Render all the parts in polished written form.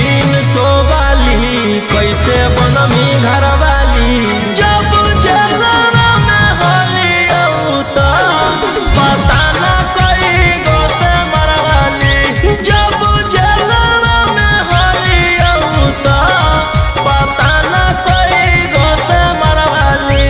300 वाली, कैसे बनमी घरवाली। जब जलवा में होली औता, पता ना कोई गोसे मरवाली। जब जलवा में होली औता, पता ना कोई गोसे मरवाली।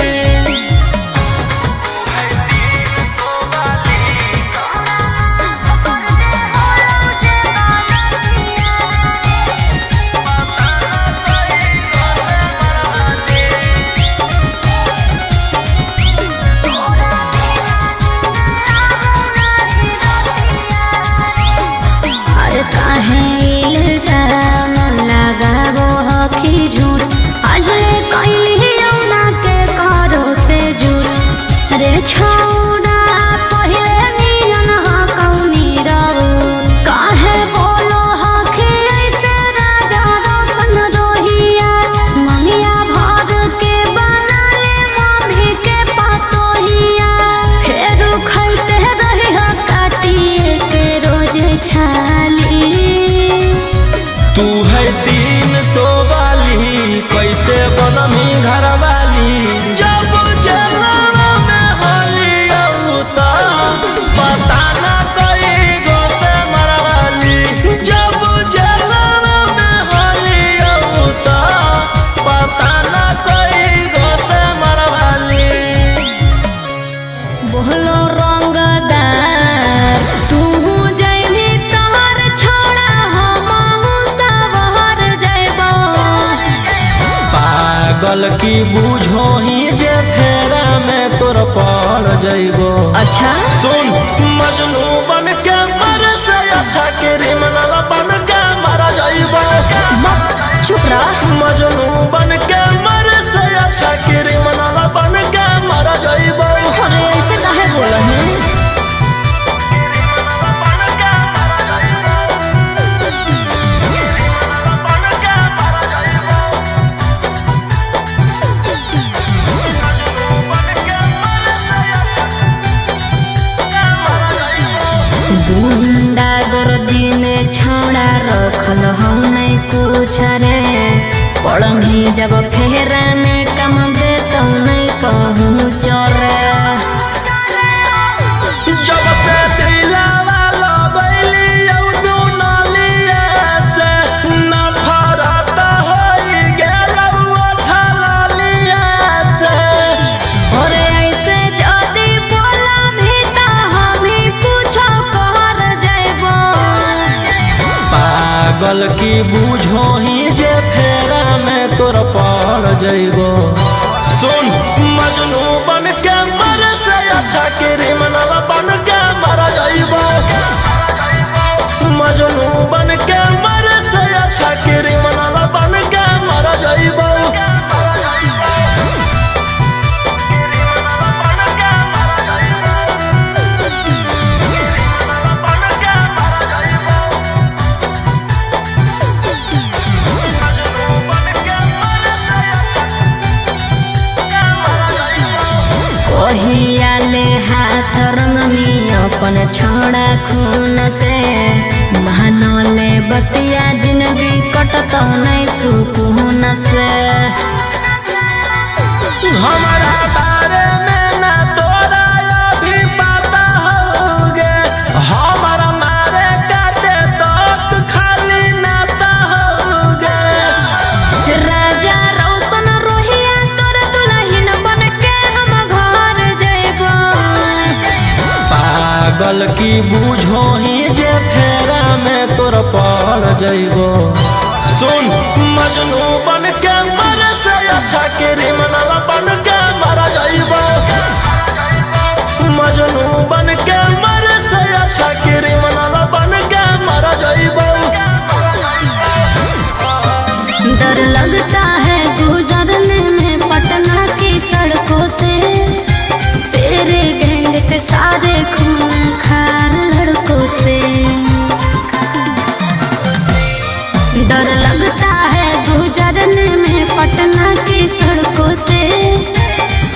अरे काहे इल्जाम लगाबो हखी झूठ, आज ले कैली यौना के करो से झूठ। रे छौड़ा पहिले नियन ह कौनी रहू, काहे बोलो हखी ऐसे राजा रोशन रोहिया। मंगिया भर के बना ले मम्मी के पतोहिया, फेरू खैते रही ह काटिए के रोज छाली। तू है 300 वाली, कैसे बनमी घरवाली। जब जलवा में होली औता, पता ना कोई गोसे मरवाली। जब जलवा में होली औता, पता ना कोई गोसे मरवाली। बोलो रंगदार तू जैबी तोहर छोड़ा, हमहू सवर जैबो। पागल की बूझो ही जे फेरा में तोर पड़ जइबो। अच्छा सुन मजनू बन के मर से अच्छा क्रिमिनल बन के मर जाइबो। चुप रह। मजनू बन के मर से अच्छा क्रिमिनल बन के मर जाइबो। अरे ऐसे काहे बोल है? गुंडा गर्दी में छौड़ा रखल हम नहीं कुछ रे, पड़मी जब फेरा में कम दे तो नहीं पहुँच रे। जब से दिलावा लगैली औ दुनलिया से, नफरत होई गेलौ ठललिया से। और ऐसे जदी बोला भी त हम ही कुछो कर जैबो। पागल की बूझो ही जे फेरा में तोर पड़ जइबो। सुन मजनू बन के मर से अच्छा क्रिमिनल बन के मर जइबो। मजनू बन के मर से अच्छा क्रिमिनल बन के मर जइबो। कहिया ले हाथ रंग में अपन छौड़ा खून से, मानो ले बतिया जिंदगी कटतौ नहीं सुकून से। हमारा बारे में ना तोरा अभी पता होगे, हमारा मारे काटे तक खाली नाता होगे। राजा रोशन रोहिया तोर दुल्हन बन के हम घर जैबो। पागल की बूझो ही जे फेरा में तोर पड़ जइबो। सुन मजनू बन के मर से अच्छा क्रिमिनल बन के मर जइबो। मजनू बन के मर से अच्छा क्रिमिनल बन के मर जइबो। डर लगता है गुजरने में पटना की सड़कों से, तेरे गैंग के सारे खून खार लड़कों से। डर लगता है गुजरने में पटना की सड़कों से,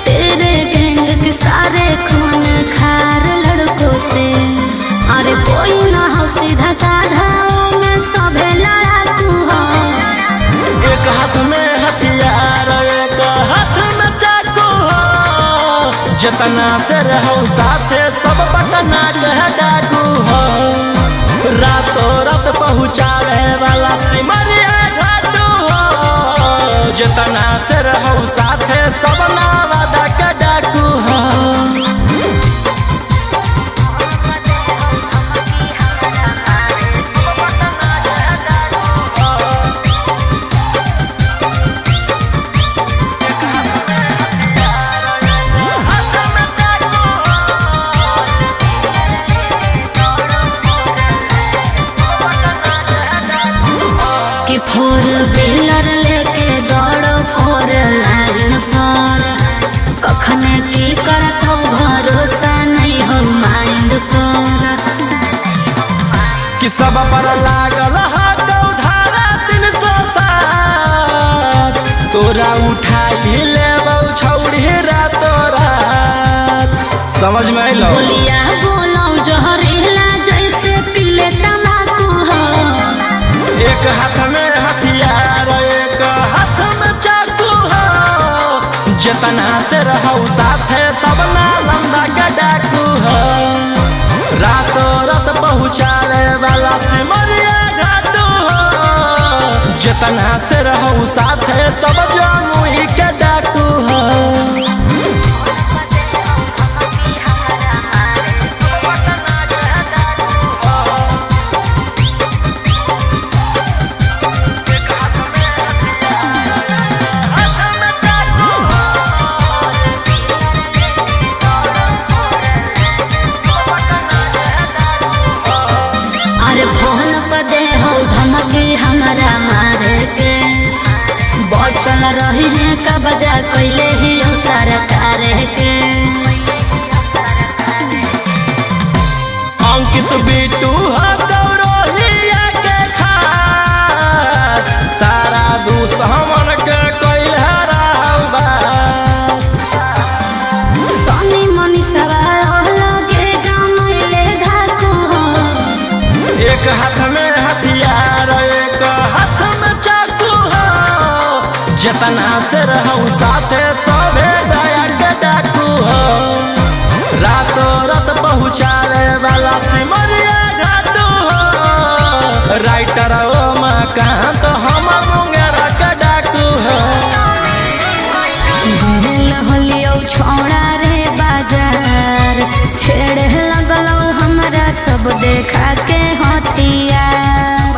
तेरे गैंग के सारे खून खार लड़कों से। अरे कोई ना हो सीधा साधा, में सभे लड़ाकू हो। जितना से रहो साथे सब पटना के डाकू हो। रातों रात पहुँचावे वाला सिमरिया घाटू हो। जितना से रहो साथे सब नवादा के डाकू हो। कि फोर व्हीलर लेके दौड़ो फोर लाइन पर, कखने की करत हो भरोसा नहीं हो माइंड पर। कि सब पर लागल हाथ धारा 307, तोरा उठाई लेबौ छौड़ी रातो रात। समझ में अइलौ? बोलिया बोलौ जहरीला जैसे पीले तम्बाकू हो। एक हाथ में हथियार एक हाथ में चाकू हो। जितना से रहो साथे सब नालंदा के डाकू हो। रातों रात पहुँचावे वाला सिमरिया घाटू हो। जितना से रहो साथे सब जमुई के डाकू हो। अरे फोन पर दे हो धमकी हमरा मारे के, बचल रही है कब्जा कैले ही हो सरकार के। अंकित बिट्टू हो गौरोहिया के खास, सारा दुश्मन के कैल हराबास। सोनी मनी सवाल लगे जानले धाकू हो। एक हाथ में हथियार एक हाथ में चाकू हो। जितना से रहो साथे सभे दया के डाकू हो। रातों रात पहुँचावे वाला सिमरिया घाटू हो। राइटर ओ मकान तो हमर मुंगेरा के डाकू हो। गेल होलियौ छौड़ा रे बाजार, छेड़े लगलौ हमरा सब देखा के हथियार।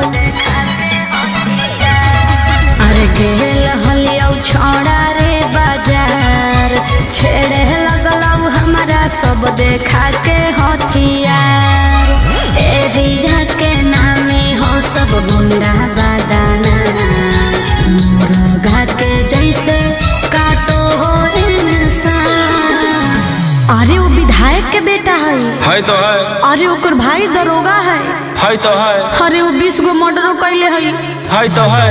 अरे गेल होलियौ छौड़ा रे बाजार, छेड़े लगलौ हमरा सब देखा के हथियार। एरिया के नामे हो सब गुंडा बादाना, मुर्गा के जैसे काटो हो इंसान। अरे वो विधायक के बेटा है। है तो है। अरे ओकर भाई दरोगा है। है तो है। अरे वो 20 गो मर्डरो कैले है। है तो है।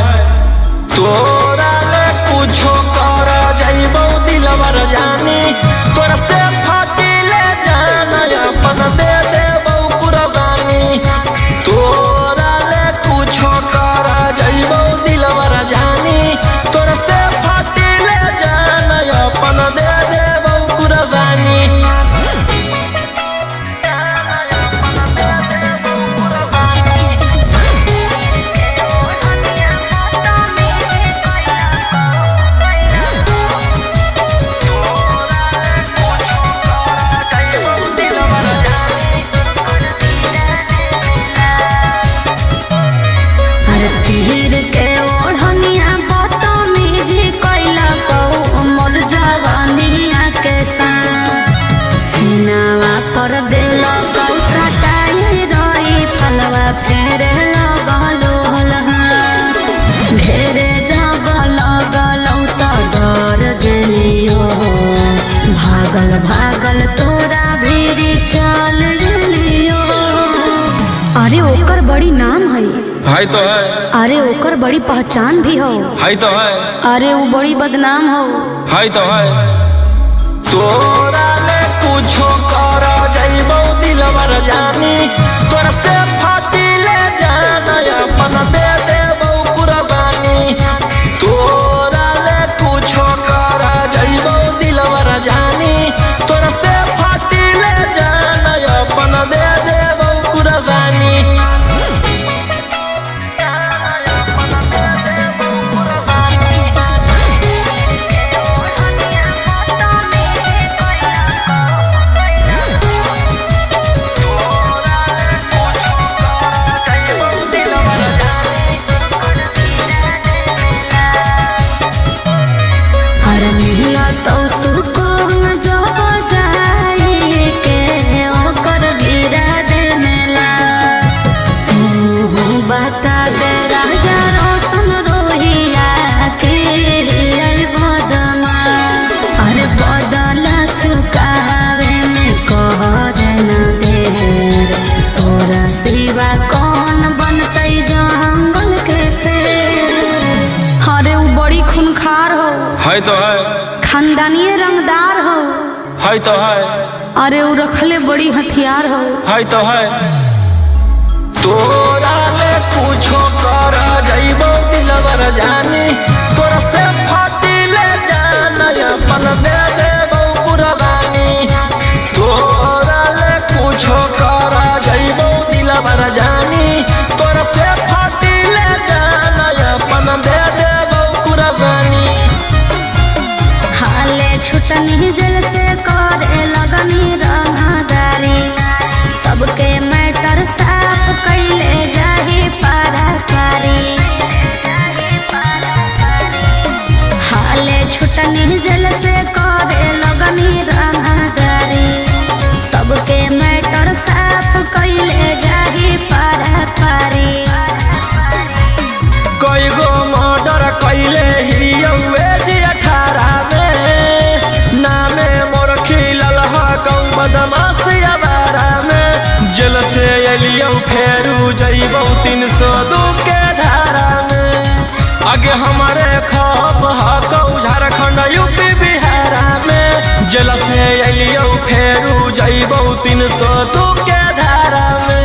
तोरा ले कुछो कर जइबौ दिलवर जानी, तोरा से फाटिले जान अपन दे देबौ कुर्बानी। तोरा ले कुछो कर जइबौ दिलवर जानी, तोरा से फाटिले जान अपन दे देबौ कुर्बानी। अरे तीर के ओढ़निया बदतमीजी कैला कौ मोर जवानिया के साथ। सीनावा पर देल कौ सटाई रही फलवा फेरे लगलो हलहा। घेरे जब लगलौ त डर गेलियो, भागल भागल तोरा भीड़ चल गेलियो। अरे ओकर बड़ी नाम है। है तो है। अरे ओकर बड़ी पहचान भी हो। है तो है। अरे वो बड़ी बदनाम हो। है तो है। तोरा ले कुछो कर जइबौ दिलवर जानी, तोरा से फाटिले जान अपन दे देबौ कुर्बानी। तोरा ले कुछो कर जइबौ दिलवर जानी, तोरा है तो है। खानदानी रंगदार हो। है तो है। अरे वो रखले बड़ी हथियार हो। है तो है। तोरा ले कुछो कर जइबो दिलवर जानी, तोरा से फाटिले जान अपन दे देबो कुर्बानी। तोरा ले कुछो कर जइबो दिलवर जानी, तोरा से फाटिले जान अपन दे देबो कुर्बानी। हाले छुटनी जेल से करे लगनी रंगदारी, सबके मैटर साफ कैले जाही पारा पारी। हाले छुटनी जेल से करे लगनी रंगदारी, सबके मैटर साफ कैले जाही पारा पारी। कई गो मर्डर कैले ही जी 18 में, नामे मोर खिलल हकौ बदमाशी अबारा में। जेल से एलियौ फेरू जइबौ 302 के धारा में। आगे हमारे खौफ हकौ झारखंड यूपी बिहार में। जेल से एलियौ फेरू जइबौ 302 के धारा में।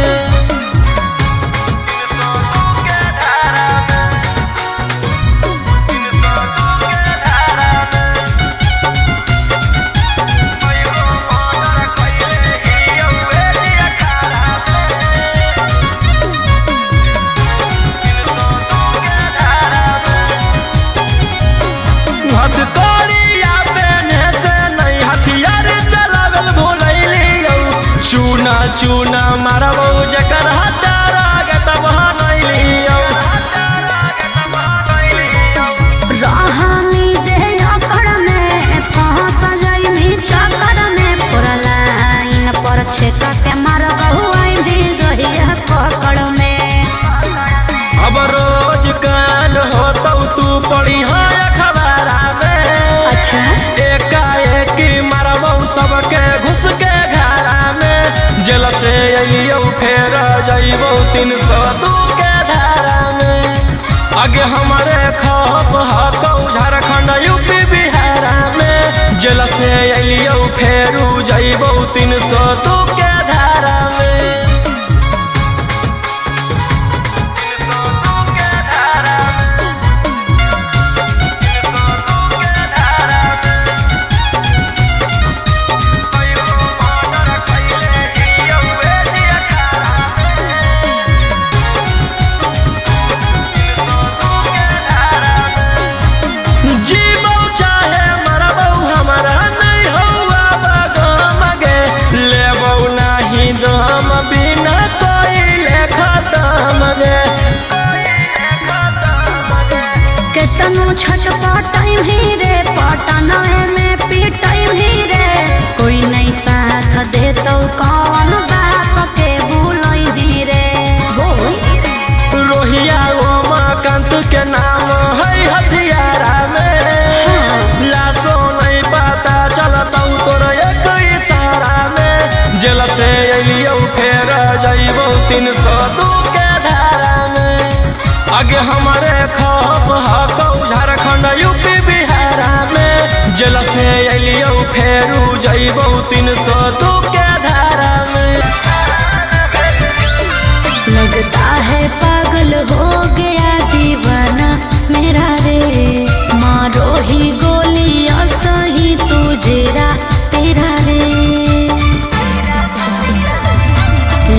हथकड़िया पहने से नहीं हथियार चलावेल भुलैलियौ। चूना चूना मारबौ जकर हटारा गतब नैलियौ। रहनी जे अकड़ में फंस जाइमी चक्कर में, पूरा लाइन पर छेक के मारबहु आइमी जहिया पकड़ में। अब रोज कान होतौ तू पड़ी है अखबारा में। अच्छा। एकाएकी मारबौ सबके घुस के घरा में। जेल से अइयौ फेर जइबौ 302 के धारा में। आगे हमारे खौफ हकौ झारखंड यूपी बिहार में। जेल से अइयौ फेरू जइबौ 302 के धारा में। जीबौ चाहे मरबौ हमारा नहीं हौवा बगम गे। लेबौ नाही दम बिना कोई खतम गे। केतनो छटपटाई भी रे पटना में पिटाई भी रे, कोई नहीं साथ दे तो कौन बाप के भूलई भी रे। रोहिया उमाकांत के नाम है हथियारा में। लाशो नहीं पता चलतौ तोर एक इशारा में। जेल से अइयौ फेर जइबौ 302 के धारा में। आगे हमारे खौफ हकौ झारखंड यूपी बिहार में। जेल से अइयौ फेरू जइबौ 302 के धारा में। लगता है पागल हो गया दीवाना मेरा रे, मारो ही गोलियां सही तू जेरा तेरा रे।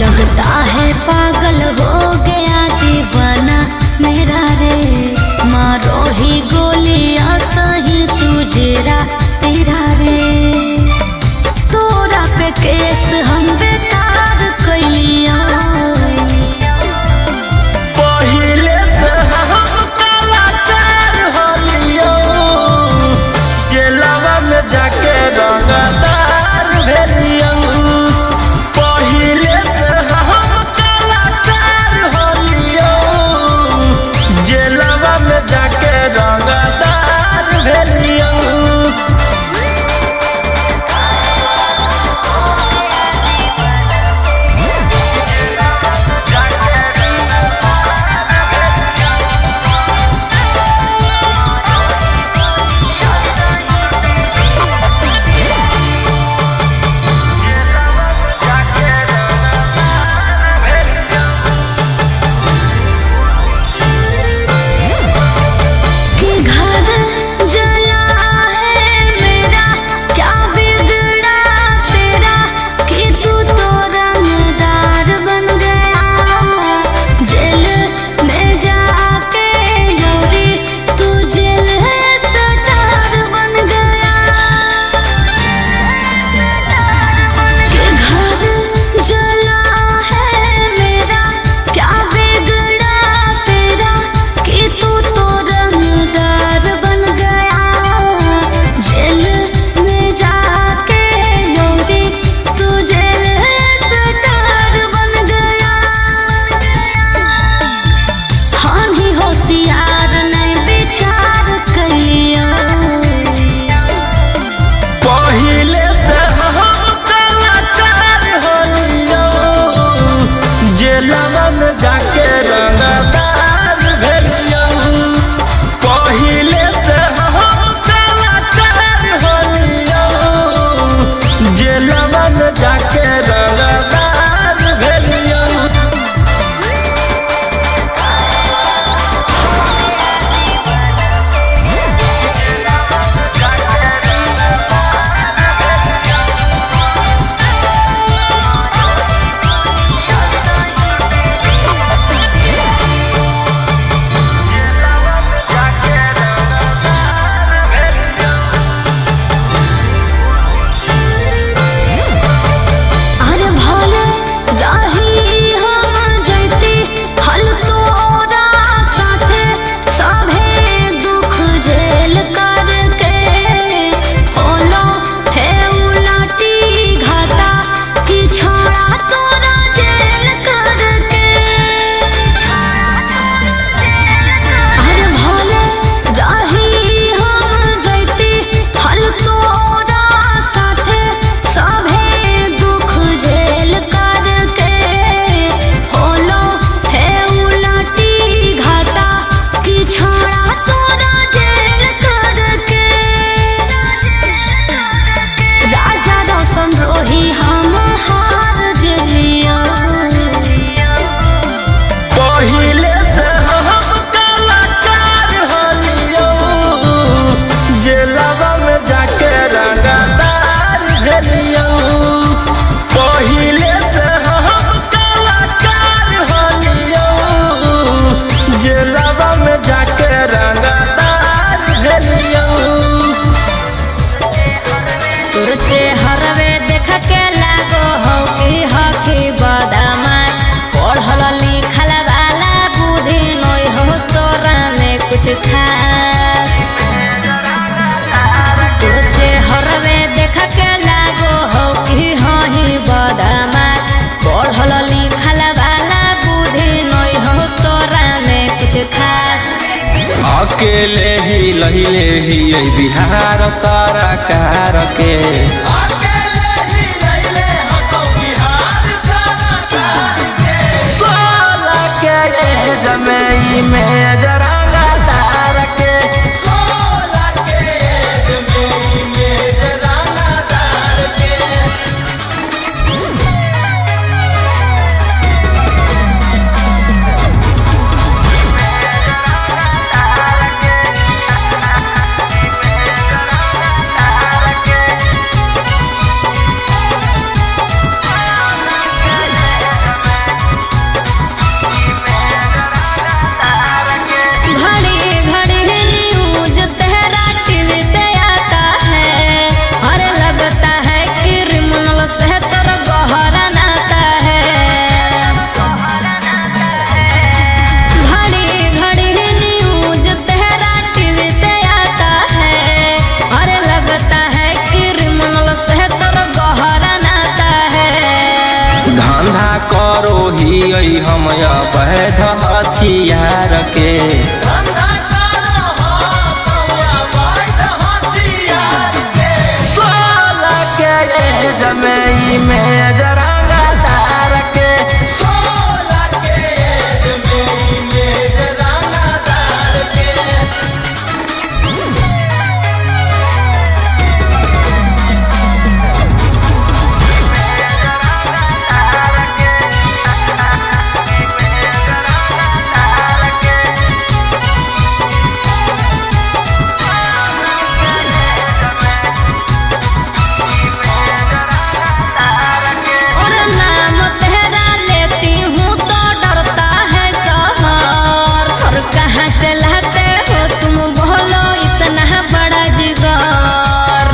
लगता है पागल हो गया दीवाना मेरा रे, मारो ही गोलियां सही तू जेरा तेरा रे। तोरा पे केस हम बेकार कैलिया, पहिले से हम कलाकार होलियौ। केलावा में जाके रंगदार भेलियौ। पहिले से हम कलाकार होलियौ, जेलवा में जाके कुछ खास। तुझे हरवे देख के लागो हो कि ही बदमाश, पढ़ल लिखल वाला बुद्धि नहीं हो तोरा में कुछ खास। अकेले ही लहिले ही बिहार सरकार के। 16 के एज में ई मेजर रंगदार के। 16 के एज में ई मेजर रंगदार के। घड़ी घड़ी न्यूज तेरा टीवी पे आता है, और लगता है क्रिमिनल से तोर गहरा नाता है। घड़ी घड़ी न्यूज तेरा टीवी पे आता है, और लगता है क्रिमिनल से तोर गहरा नाता है। धंधा करो ही हम अवैध हथियार के। 16 के एज में ई मेजर रंगदार के। 16 के एज में ई मेजर रंगदार के। और नाम तेरा लेती हूँ तो डरता है शहर, और कहाँ से लाते हो तुम बोलो इतना बड़ा जिगर।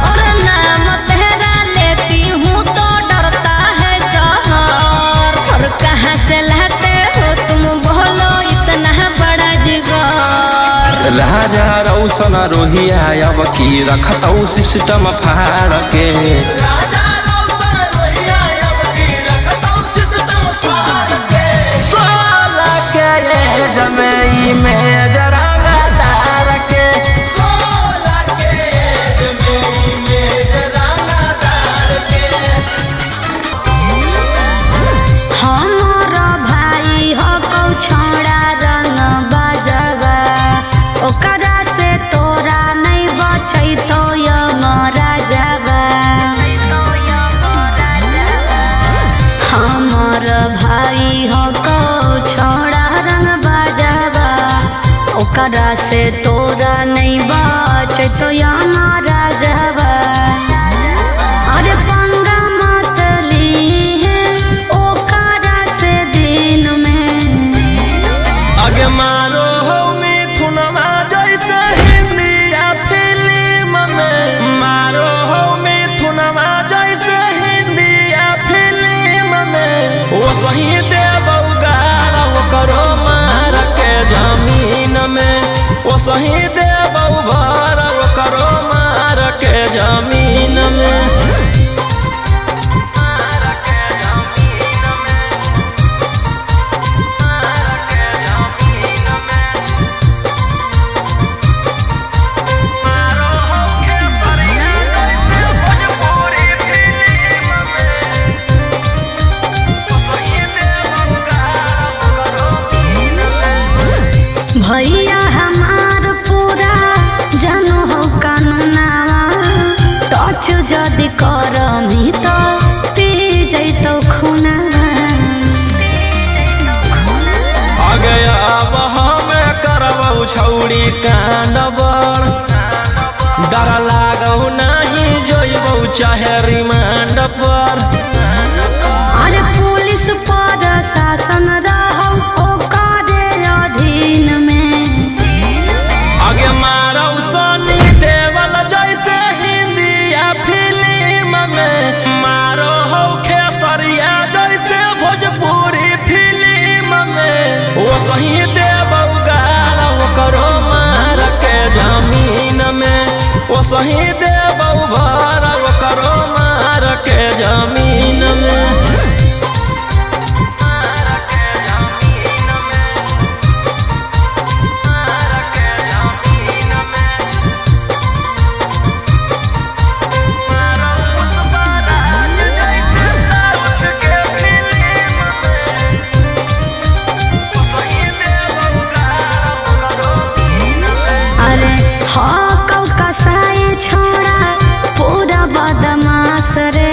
और नाम तेरा लेती हूँ तो डरता है शहर, और कहाँ से लाते हो तुम बोलो इतना बड़ा जिगर। राजा रौशन रोहिया अब की रखतौ सिस्टम फाड़ के। 16 के एज में ई मेजर रंगदार के। 16 के एज में ई मेजर रंगदार के। हमर भाई हो कौ छौड़ा रंग बजवा, ओकरा से तोरा नहीं बचैतो यमराजवा। हमर भाई हो कौ छौड़ा रंग बजवा, ओकरा से तोरा नहीं बचैतो यमराजवा। अरे पंगा मत लीहे ओकरा से दिन में। आगे मारो हो मिथुनवा जैसे हिंदी फिल्म में। मारो हो मिथुनवा जैसे हिंदी फिल्म में। वो सही देबौ गारा करो मार के जमीन में। वो सही देबौ भरा करो मार के जमीन में। भैया हमार पूरा जानो हो कानूनावा, टच जदि करमी तो पी जैतो खुनावा। आगे अब हमें करबौ छौड़ी कांड बड़, डर लागौ नहीं जइबौ चाहे रिमांड पर। अरे पुलिस पर शासन रहौ ओकरे अधीन में। आगे मारौ सनी देवल जैसे हिंदी फिल्म में। मारो हो खेसरिया जैसे भोजपुरी फिल्म में। वो सही देबौ गारा ओकरो मार के जमीन में। ओ सही देबौ भारा ओकरो मार के जमीन में। अरे हाँ कसाई छोड़ा पूरा बदमाश रे,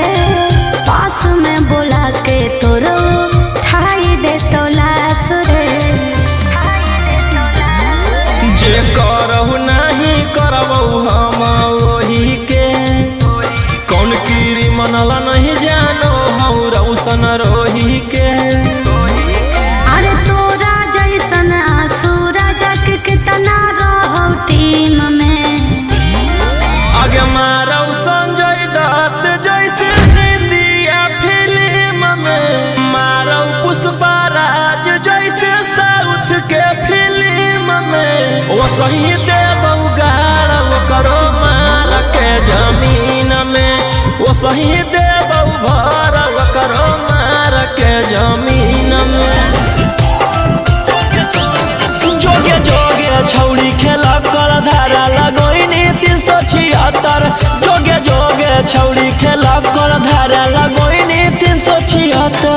पास में बोला के तोरो ठाई दे तो लाश रे। जे करहु नहीं करबौ हम ओही के, कौन कीरी मनला नहीं जानो हौ रौशन रोही के। अरे तोरा जैसन आंसू राजा के कितना रहो टीम में। आगे मारौ संजय दत्त जैसे हिंदिया फिल्म में, मारौ पुष्पा राज जैसे साउथ के फिल्म में। ओ सही देबौ गारा ओकरो मार के जमीन में। ओ सही देबौ भारा ओकरो मार के जमीन में। जोगे जोगे छौड़ी खेला कर धारा लगोइनी 376। जोगे जोगे छौड़ी खेला कर धारा लगोइनी 376।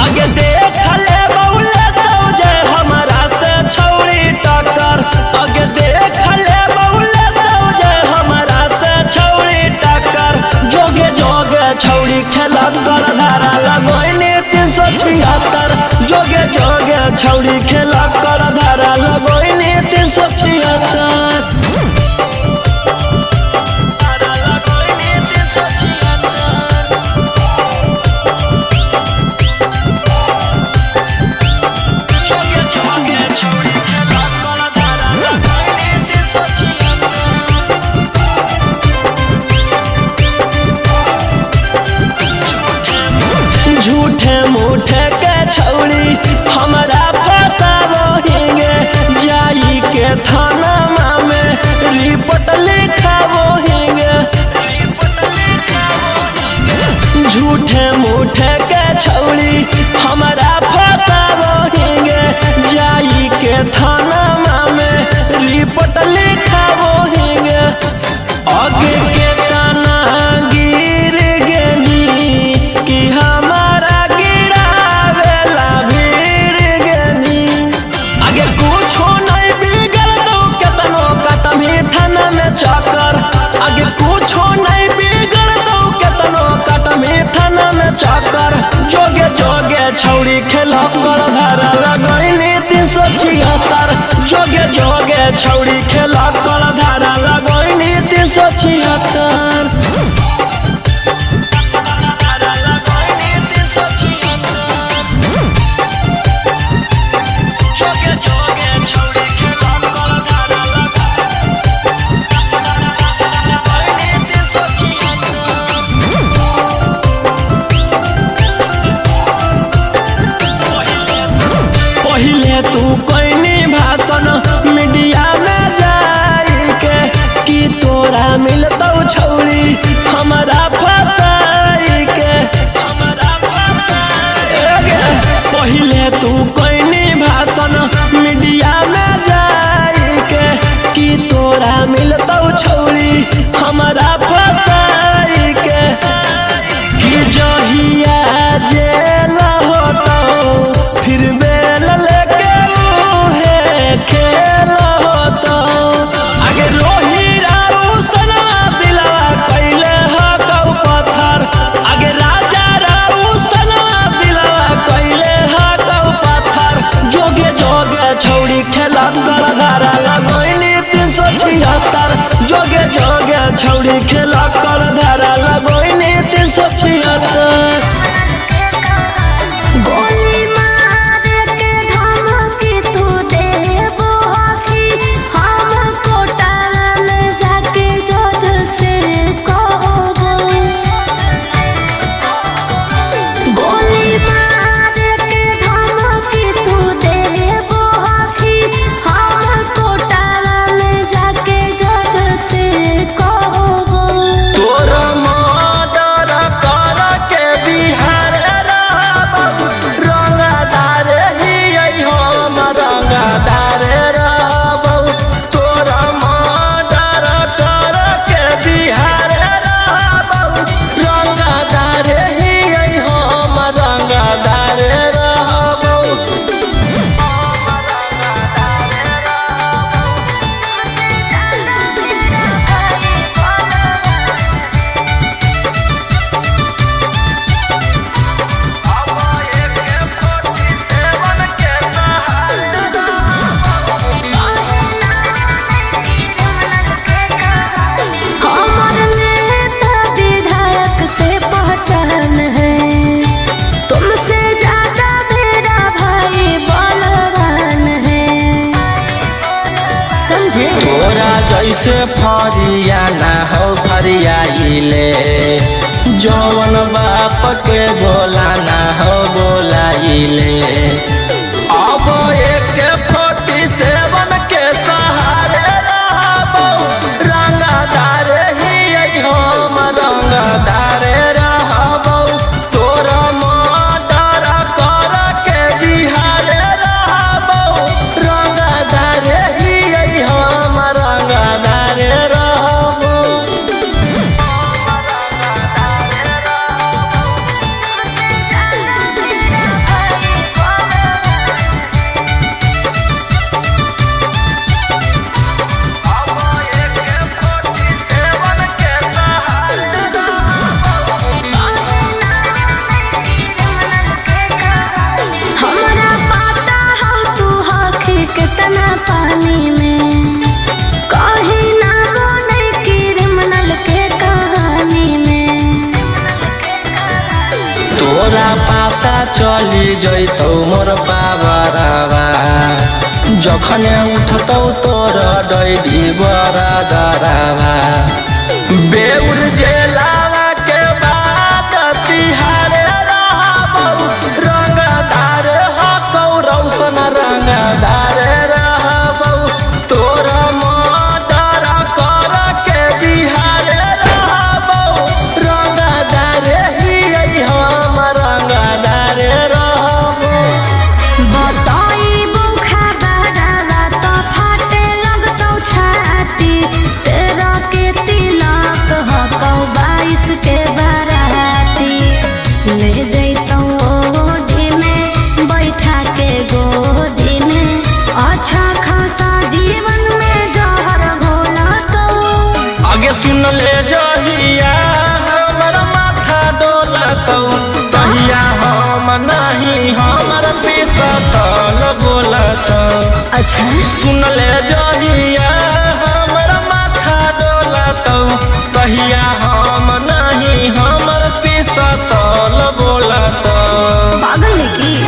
आगे देख ले बौले तो जे हमारा से छौड़ी टक्कर। आगे देख ले बौले तो जे हमारा से छौड़ी टक्कर। जोगे जोगे छौड़ी खेला कर धारा लगोइनी 376। जोगे जोगे छौड़ी खेला कर धारा लगोइनी 376। झूठे मूठे के छौड़ी हमरा फसाबोहिंगे, जाई के थाना में रिपोर्ट लिखाबोहिंगे। झूठे मूठे के छौड़ी हमरा फसाबोहिंगे, जाई के थाना में रिपोर्ट लिखाबोहिंगे। आगे के ताना गिर गेनी कि हमारा गिरावेला भीड़ गेनी। आगे कुछो नहीं बिगड़ दो केतनो कटमी थाना में चक्कर। आगे कुछो नहीं बिगड़ दो केतनो कटमी थाना में चक्कर। जोगे जोगे छौड़ी खेला कर धारा लगैली 376। जोगे जोगे छौड़ी खेला कर धारा लगैली 376। पहिले तू कोइनी भाषण मीडिया में जाई के, कि तोरा मिलतौ छौड़ी हमरा फसाई के। पहिले तू कोइनी भाषण मीडिया में जाई के, कि तोरा मिलतौ छौड़ी हमरा फसाई के। कि जहिया जेल होतौ फिर बेल लेके उहे खेल होतौ। आगे रोही राउसनवा दिलवा कैले हकौ पत्थर। आगे राजा राउसनवा दिलवा कैले हकौ पत्थर। जोगे जोगे छौड़ी खेला कर धारा लगैली 376। जोगे जोगे छौड़ी खेला कर धारा लगैली 376। गोली मार के धमकी तू देबो आखी, हम कोटा में जाके जज से कहबो। गोली मार के धमकी तू देबो तोरा जैसे फरिया ना हो फरियाइले, जौन बाप के बोला ना हो बोलाइले। अब AK-47 के सहारे रहबौ, रंगदार ही हम रंगदार रहबौ। तोरा मर्डर कर के बिहार रहबौ, रंगदार ही हम रंगदार रहबौ। हमरा पता हो तू हक कितना पानी में, कहीं ना बने क्रिमिनल के कहानी में। तोरा पता चली जैतौ मोर पावरवा, जखने उठतौ तोर डैडी बरादरवा। बेउर जेलावा के बाद तिहारे रहबौ, रंगदार हकौ रौशन रंगदार रहबौ। तोरा मर्डर कर के बिहार रहबौ, रंगदार ही हम रंगदार रहबौ। बताई बुखाबरावा तो फाटे लगतौ छाती, तेरा के तिलक हकौ 22 के बाराती। ले जैतौ ओढ़ी में बैठा के गोदी में, अच्छा खासा जीवन में जहर घोला तो। आगे सुन ले जहिया हमर माथा डोलतौ, तहिया हम नहीं हमर पिसतल बोलतौ। अच्छा सुन ले जहिया हमर माथा डोलतौ, तहिया हम नहीं हमर पिसतल बोलतौ। पागल है की?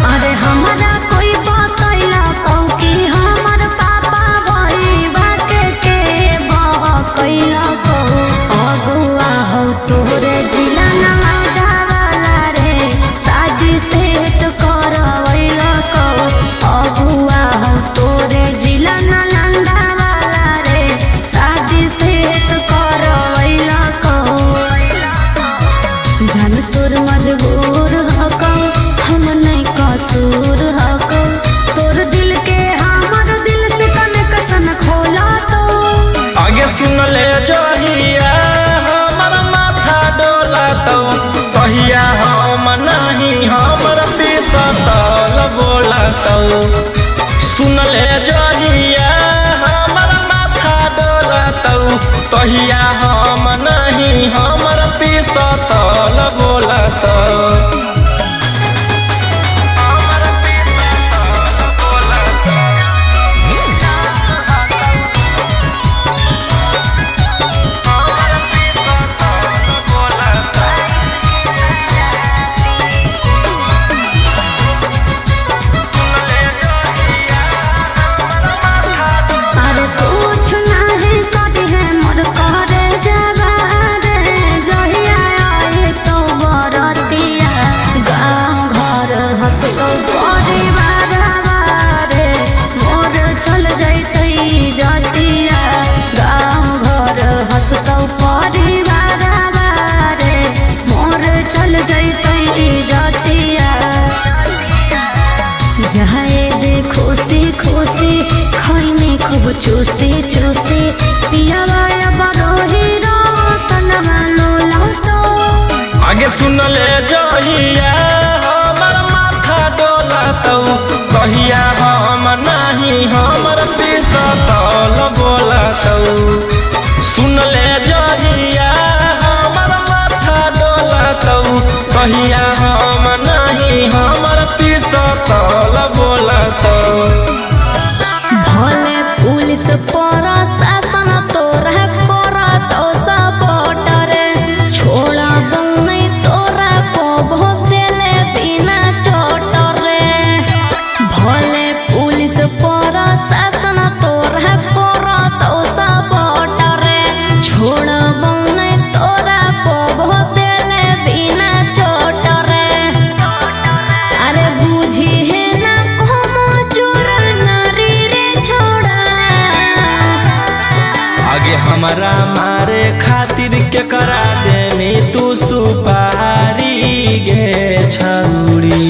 अरे हमरा कोई बतैला कौ कि हमर पापा भई के बहकैला कौ। अगुआ हौ तोरे जिला नवादा वाला रे, शादी सेट करवैला कौ। अगुआ हौ तोरे जिला नालंदा वाला रे, शादी सेट करवैला कौ। जान तोर मजबूर हकौ, हम नहीं कसूर हकौ। तोर दिल के हमर दिल से कनेक्शन खोला तो। आगे सुन ले जहिया हमर माथा डोलतौ, तहिया हम नहीं हमर पिसतल बोलतौ। सुन ले जहिया हमर माथा डोलतौ, तहिया हम नहीं हमर पिसतल बोलतौ। अरे कुछ नहीं करी है मोर करे जवा रे, जहिया आई तो बरतिया गाँव घर हंसतो परिवार रे, मोर चल जैतै जतिया। गाँव घर हंसतो परिवार रे, मोर चल जैतै जतिया। जाए दे खुशी खुशी खैनी खूब चूसी चूसी, पियावा बरोही रोशनवा लोला तो। आगे सुन ले जहिया हमर माथा डोलतौ, तहिया हम नहीं हमर पिसतल बोलतौ। सुन ले जहिया हमर माथा डोलतौ, तहिया हम नहीं हमर पिसतल कतल बोलत। भले पुलिस प्रशासन तोरा करत सपोर्ट रे, छोड़ा नहीं तोरा को देले बिना चोट रे। भले पुलिस प्रशासन तोरा करत सपोर्ट रे, छोड़ा नहीं तोरा को देले बिना चोट रे। अरे बुझी है ना como चोर नारी रे छोड़ा। आगे हमारा मारे खातिर के करा दे में तू सुपारी गे छौरी।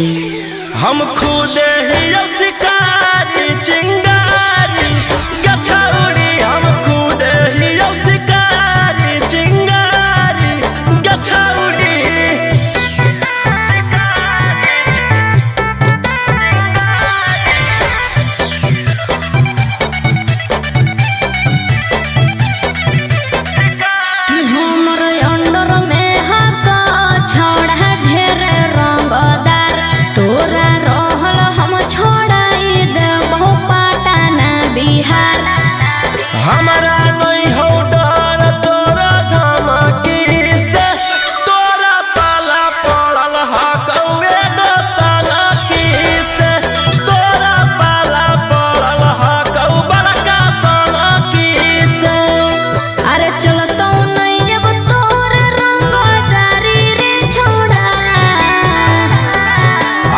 हम खुद ही शिकारी चिंगारी गछौरी, हम खुद ही शिकारी चिंगारी गछौरी। कि हमर अंडर में हक छोड़ा ढेर रंगदार, तोरा रहल हम छोड़ाई देबो पटना बिहार। हमारा नहीं हो डर तोरा धमकी से, तोरा पाला पड़ल हकौए दोसलकी से, तोरा पाला पड़ल हकौ बड़का सनकी से। अरे चलतो नहीं अब तोर रंगदारी रे छोड़ा।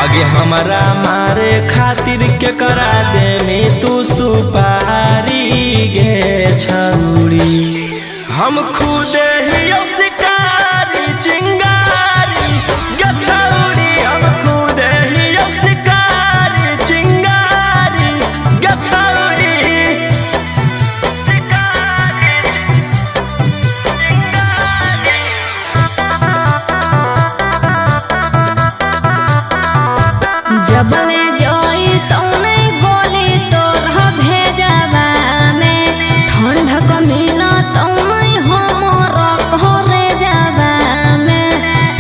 आगे हमारा मारे खातिर के करा दे में तू सुपारी गे छौरी। हम खुद ही शिकारी चिंगारी गछौरी, हम खुद ही शिकारी चिंगारी गछौरी। जबले जोई तौने गोली तोर भेजबा में, ठंडक मिल तौने हमर घरे जाबा में।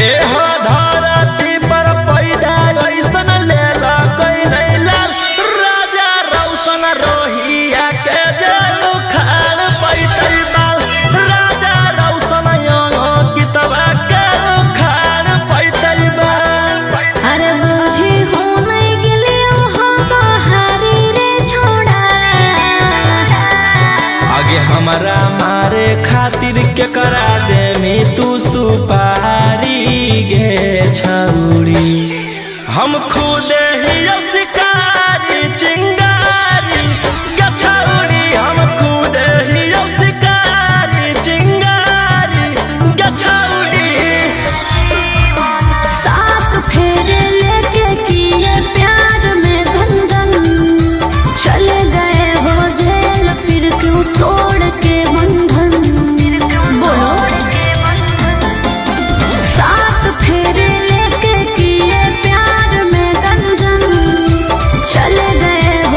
एहो धरती पर पैदा ऐसन लेला कैलै लाल, राजा रौशन रोहिया के जे उखाड़ पैतै बाल, राजा रौशन अंकितवा के उखाड़ पैतै बाल। अरे बुझी हो नहीं गेलियो हम हारी रे छोड़ा। आगे हमारा मारे खातिर के करा दे में तू सुपारी गे छौरी। हम खुद ही शिकारी चिंगारी गछौरी, हम खुद ही शिकारी चिंगारी गछौरी। सात फेरे लेके किए प्यार में गंजन, चले गए हो जेल फिर क्यों तोड़ के बंधन। बोलो सात फेरे लेके किए प्यार में गंजन, चले गए हो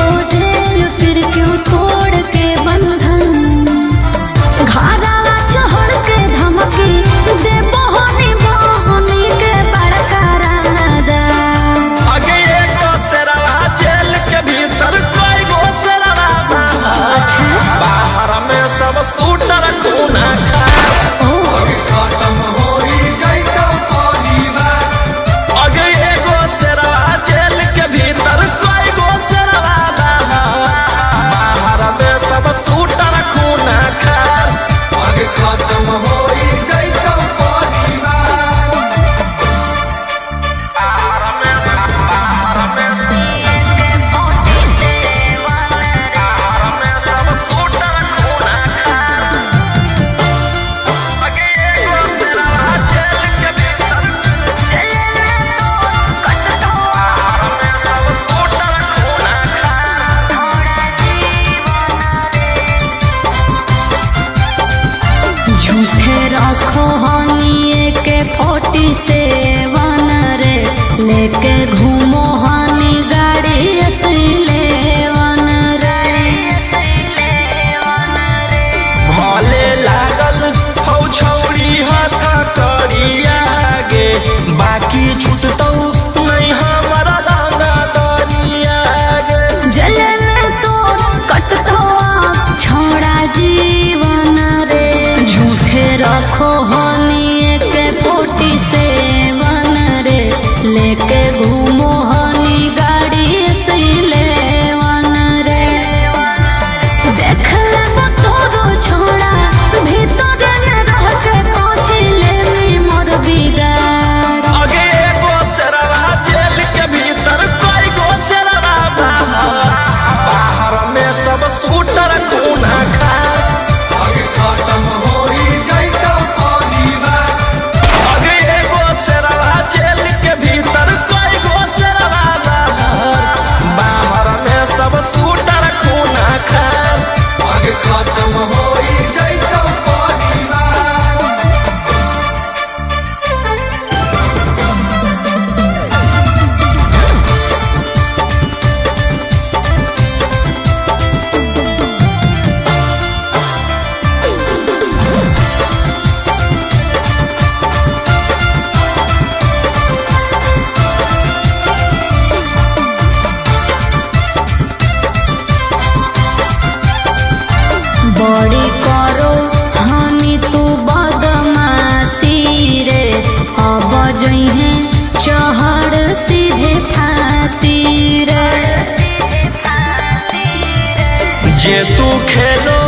जे तू खेलो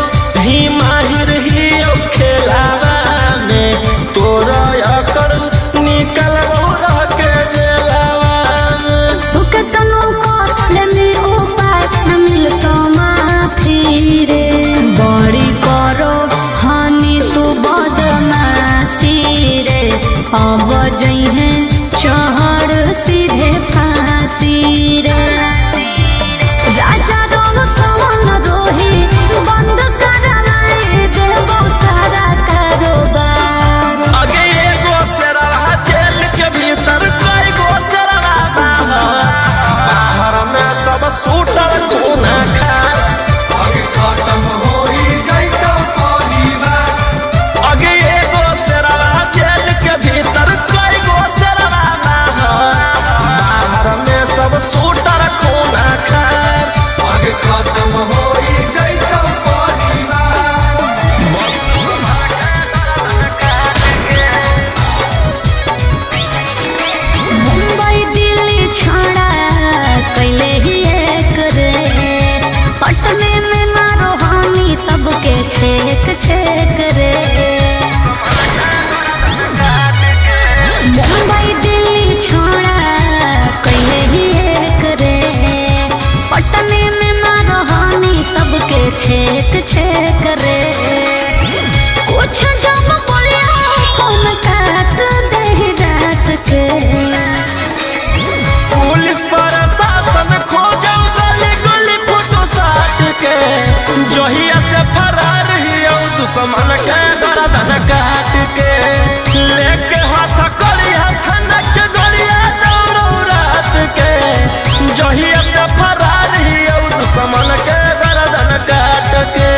ही माहिर ही ओ खेलावा में तोरा अकड़ निकल रह के जेलावा में। तोके तनो को लेमे उपाय न मिलतो माफी रे। बड़ी करो हानि तू बदमाशी रे, अब जइहे चढ़ सीधे फांसी रे। राजा रोशन रोही बंद कराए देबो सारा कारोबार। अगे एगो शेरवा जेल के भीतर कई गो शेरवा बाहर, बाहर में सब सूटर खून खार। अगे खत्म होई जइतो परिवार। अगे एगो शेरवा जेल के भीतर कई गो शेरवा बाहर, बाहर में सब सूटर खून खार। अगे खत्म होई जइतो परिवार। मुंबई दिल्ली छोड़ा कैले ही एक रे, पटने में मारो हानि सबके छेक छेक रे। मुंबई दिल्ली छोड़ा कैले ही एक रे, पटने में मारो हानि सबके छेक छेक रे। कुछ जब बोलिया फोन काट दे रात के। पुलिस प्रशासन खोजो गली गली फोटो साट के, जहिया से फरार ही औ दुश्मन के गर्दन काट के। लेके हाथ करिया थाना के गलिया दौड़ो रात के, जहिया से फरार ही औ दुश्मन के गर्दन काट के।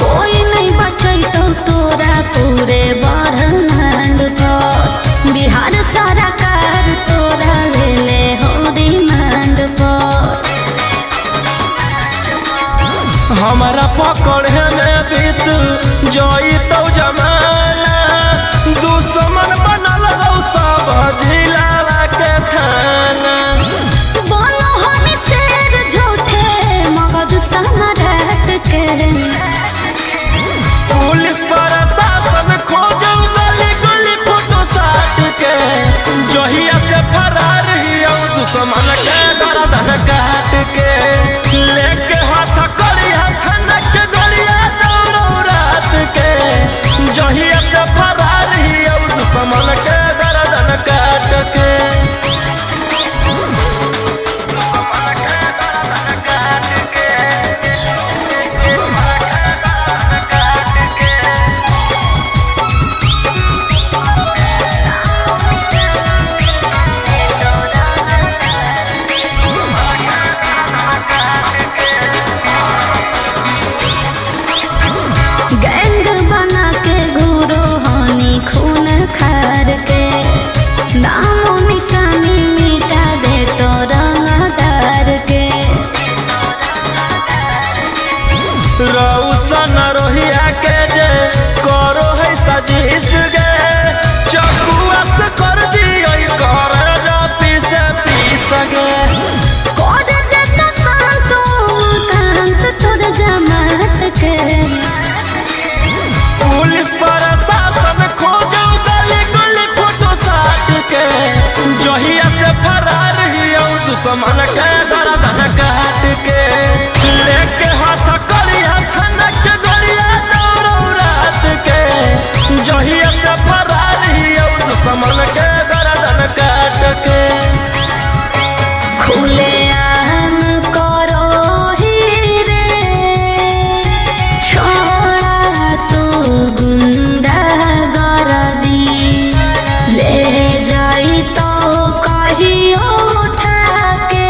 कोई नहीं बचैतो तोरा पूरे ब्रह्मांड पर, बिहार सरकार तोरा ले ले हो डिमांड पर। हमारा पकड़े में बीत जोई तो जमाना, दुश्मन बनल रहो सब जिला के थाना। बोलो हम शेर झूठे मगध सम्राट के। पुलिस प्रशासन खोजो गली गली फोटो साट के, जहिया से फरार ही औ दुश्मन के गर्दन काट के। लेके हाथ करिया थाना के गलिया दौड़ो रात के, जहिया से फरार ही औ दुश्मन के गर्दन काट के। गैंग बना के घूरो हानि खून खार के, नामो निशानी मिटा दे तो रंगदार के। रौशन रोहिया के जे करो है साजिश गे, चकुआ से कर दियो कर जा पीस पीस गे। कर देता शांत कांत तोर जमात के। पुलिस प्रशासन खोजो गली गली फोटो साट के, जहिया से फरार ही औ दुश्मन के गर्दन काट के। लेके हाथ करिया थाना के गलिया दौड़ो रात के, जहिया से फरार ही औ दुश्मन के गर्दन काट के। खुले आम करो ही रे, छोड़ा तू गुंडा गर्दी, ले जाई तो कहियो उठा के।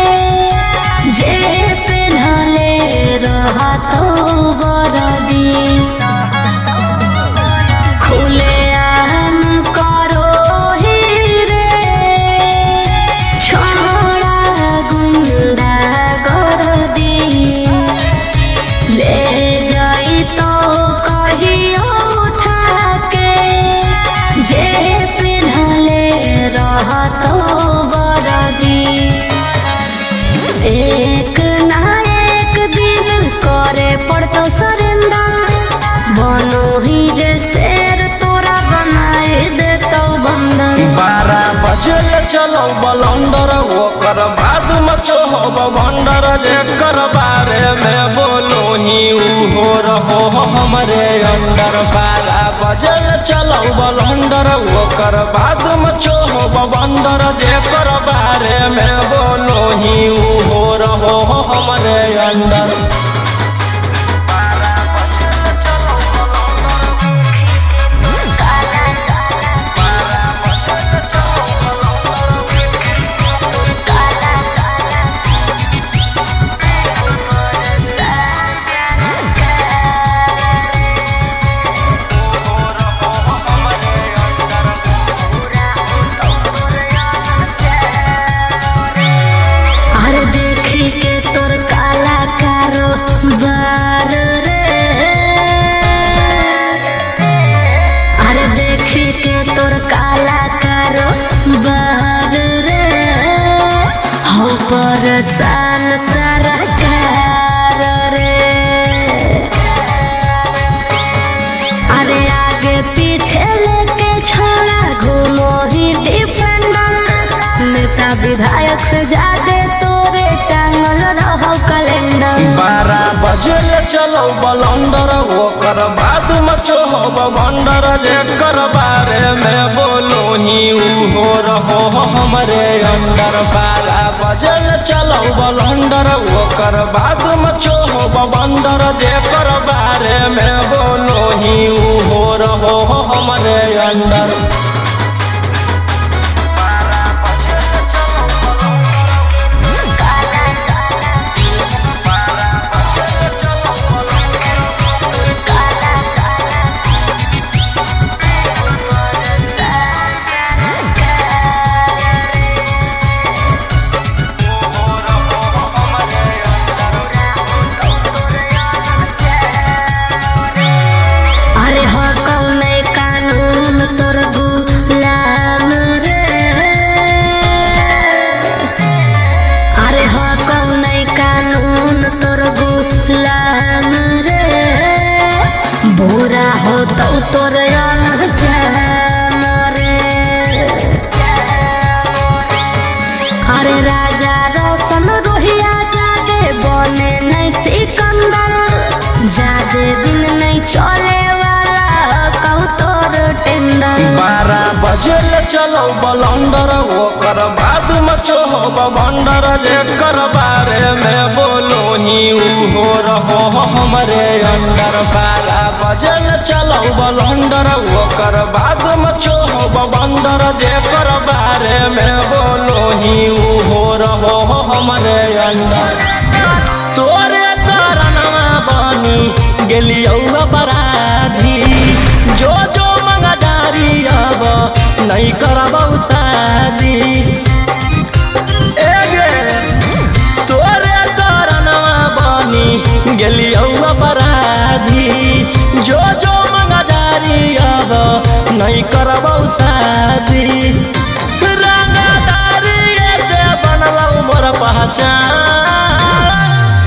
बलंडर ओकर बाद मचोहब भंडर जेकर बारे में बोलो ही उहो रहो हमरे अंडर। 12 बजे चलो बलंडर ओकर बाद मचोहब भंडर जेकर बारे में बोलो ही उहो रहो हमरे अंडर। अरे देखी के तोर काला कारोबार रे, अरे देखी के तोर काला कारोबार रे, हो परेशान सरकार रे। अरे आगे पीछे लेके छोड़ा घूमो ही डिफेंडर, नेता विधायक से ज्यादा तोरे टांगल रहो कैलेंडर। 12 बजे चलो बलंडर ओकर बाद मचोहब भंडर जेकर बारे में बोलो ही उहो रहो हमरे अंडर। 12 बजे चलो बलंडर ओकर बाद मचोहब भंडर जेकर बारे में बोलो ही उहो रहो हमरे अंडर। अरे हो कौन कानून तोर गुलाम रे, अरे हो कौन कानून तोर गुलाम रे, बुरा हो तो तोर अंजाम रे। अरे राजा रोशन रोहिया जादे बने नहीं सिकंदर, जादे दिन नहीं चले वाला कहू तोर टेंडर। 12 बजे चलो बलंडर ओकर बाद मचोहब भंडर जेकर बारे में बोलो ही उहो रहो हमरे अंडर। 12 बजे चलो बलंडर ओकर बाद मचोहब भंडर जेकर बारे में बोलो ही उहो रहो हमरे अंडर। तोरे कारणवा बनी गेलियौ अपराधी, जो जो मंगदारी अब नहीं करबौ शादी। ए गे तोरे कारणवा बनी गेलियौ अपराधी, जो जो मंगदारी अब नहीं करबौ शादी। रंगदारी से बनलौ मोर पहचान,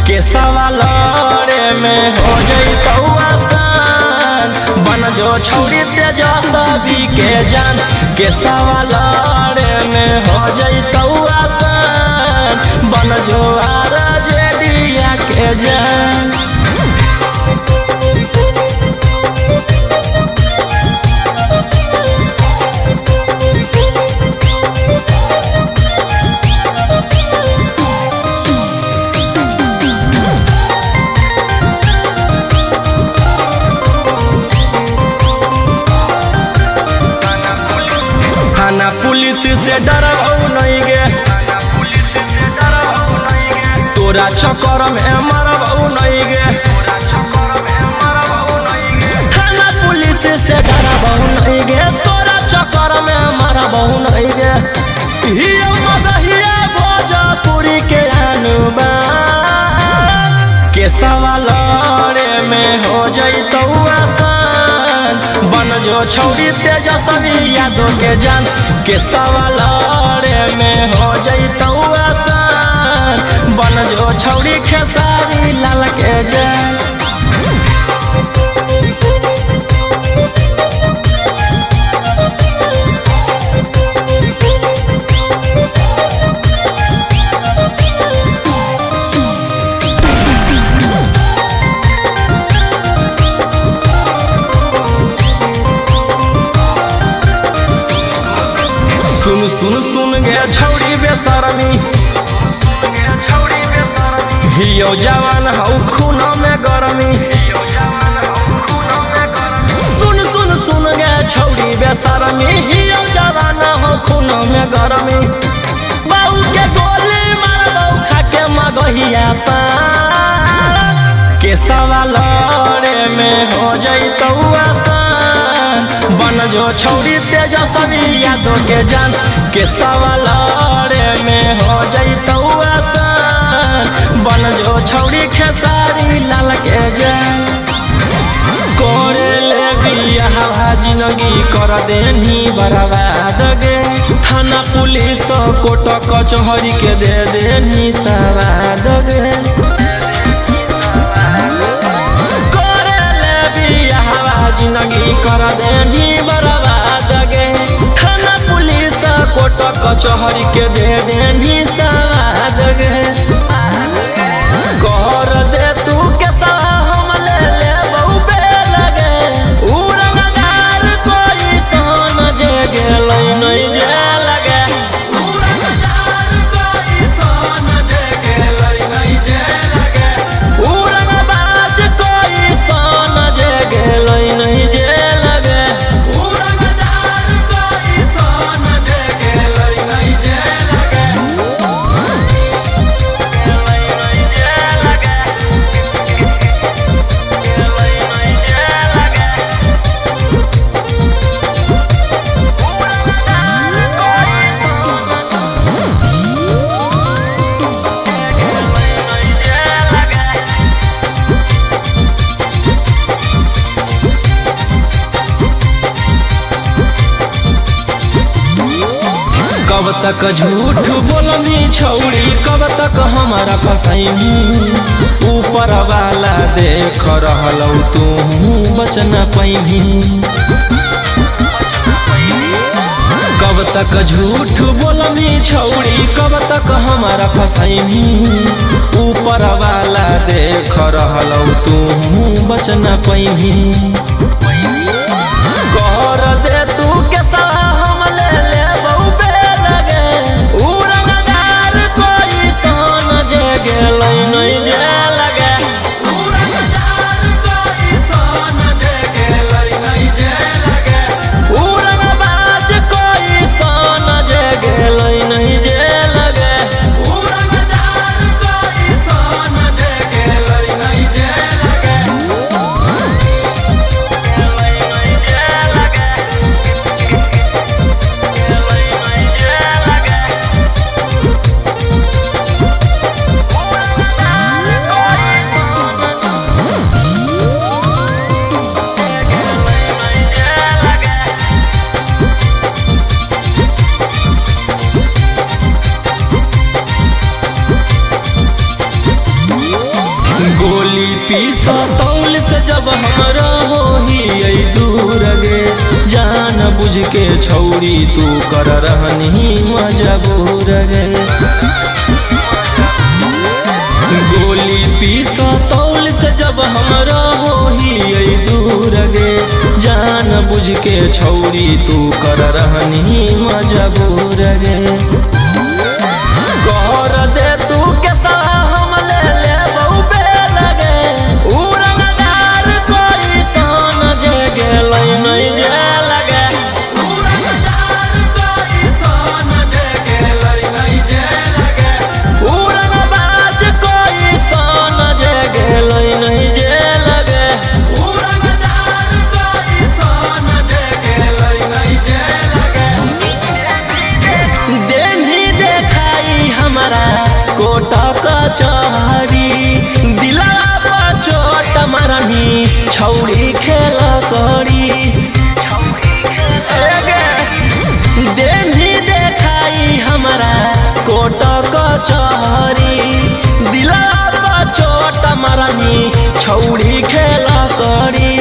के सवा लड़े में हो जइतौ आसान, बन जो छौरी तेजस्वी के जान। के सवा लड़े में हो जइतौ आसान, बन जो आरजेडिया के जान। थाना पुलिस से डरबौ नहीं गे, तोरा चक्कर में मरबौ नहीं गे। थाना पुलिस से डरबौ नहीं गे, तोरा चक्कर में मरबौ नहीं गे। हिया मगहिया भोजपुरी के अनुबा, के सवा लड़े में हो जइतौ आसान, बन जो छौरी तेजस्वी यादव के जान। के सवा लड़े में हो जइतौ आसान, बन जो छौरी खेसारी लाल के जान। Thank you. गे छौड़ी बेशरमी, हियो जवान हौ खून में गरमी। सुन सुन सुन गे छौड़ी बेशरमी, हियो जवान हौ खून में गरमी। बाऊ के गोली मारबौ खाके मगहिया पान, के सवा लड़े में हो जैतौ आसान। बन जो छौड़ी तेजस्वी यादव के जान, के सवा लड़े में हो जैतौ आसान। बन जो छौड़ी खेसारी लाल के जान। करे ले बियाह जिंदगी कर देनी बर्बाद गे, थाना पुलिस कोर्ट कचहरी के दे देनी सवाद गे। करे ले बियाह जिंदगी कर देनी बर्बाद गे, थाना पुलिस कोर्ट कचहरी के दे देनी सवाद गे। कर दे तू के हम ले ले बहु लगे, उ रंगदार कोई सोन जे गेलै नहीं जे लगे। उ रंगदार कोई सोन जे गेलै नहीं जे लगे। उ रंगबाज कोई सोन जे गेलै नहीं जे लगे। उ रंगदार कोई सोन जे गेलै नहीं जे लगे। कब तक झूठ बोलनी छौड़ी, कब तक हमारा फसैनी। ऊपर वाला देख रहलौ तू बचना पैनी। कब तक झूठ बोलनी छौड़ी, कब तक हमारा फसैनी। ऊपर वाला देख रहलौ तू बचना पैनी। कर दे तू के हम ले ले बहु लगे, उ रंगदार कोई सोन जे गेलै नहीं जे लगे। उ रंगदार कोई सोन जे गेलै नहीं जे लगे। उ रंगबाज कोई सोन जे गेलै नहीं जे लगे। उ रंगदार कोई सोन जे गेलै नहीं जे लगे। गोली पीस तौल से जब हमरा होही दूर गे, जान बुझ के छौड़ी तू कर रहनी मजबूर गे। गोली पीस तौल से जब हमरा होही दूर गे, जान बुझ के छौड़ी तू कर रहनी मजबूर गे। कर दे तू के हम ले ले बहु लगे, उ रंगदार कोई सोन जे गेलै नहीं जे लगे। उ रंगदार कोई सोन जे गेलै नहीं जे लगे। उ रंगबाज कोई सोन जे गेलै नहीं जे लगे। उ रंगदार कोई सोन जे गेलै नहीं जे लगे। देनी देखाई हमारा कोट कचहरी, दिला पर चोट मारनी छौड़ी खेल करी। देनी देखाई हमारा कोट कचहरी, दिला पर चोट मारनी छौड़ी खेल करी।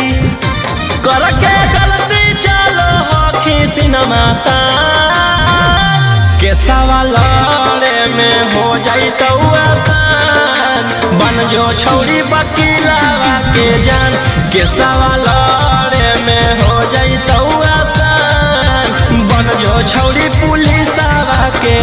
करके गलती चलो हखी सिनेमा के सवा लड़े में हो जैतौ आसान। बन जो छौड़ी बकीलावा के जान, के सवा लड़े में हो जैतौ आसान। बन जो छौड़ी पुलिसवा के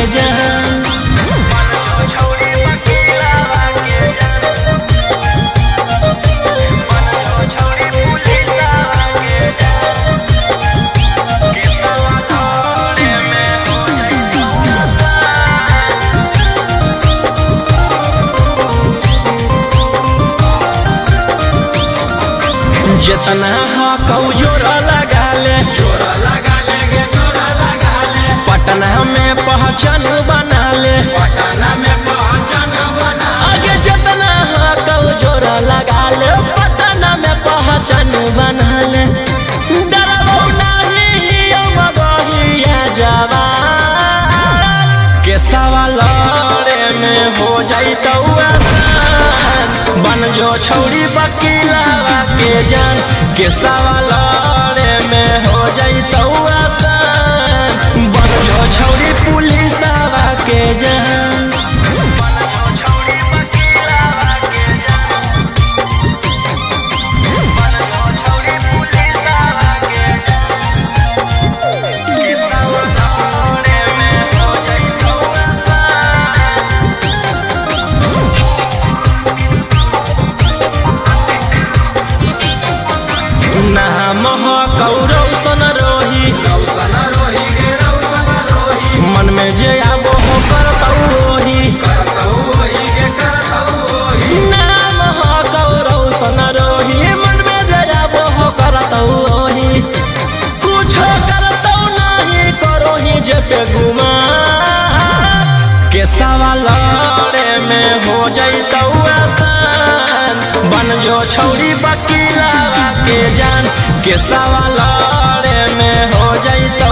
जितना हकौ जोरा लगा ले, जोरा लगा लेंगे जोरा लगा ले। पटना में पहचान बना ले, पटना में पहचान बना। आगे जितना हकौ जोरा लगा ले, पटना में पहचान बना ले। डरबौ नाही मगहिया जवान के सवा लड़े में हो जैतौ आसान। बन जो छौरी बकीलावा के जान, के सवा लड़े में हो जैतौ आसान। बन जो छौरी पुलिसवा के जान। बन जो छौरी बकीलावा के जान। बन जो छौरी पुलिसवा के जान। के सवा लड़े में हो जैतौ आसान। नाम ह कौरौसन रोही, रौशन रोही गे रौशन रोही। मन में जे आबो हो करतौ ओही। करतौ ओही गे करतौ ओही। नाम ह कौरौसन रोही, मन में जे आबो हो करतौ ओही। कुछो करतौ नाही करोही जे पे गुमान के सवा लड़े में हो जैतौ आसान। बन जो छौरी बकीलावा के जान, के सवा लड़े में हो जैतौ।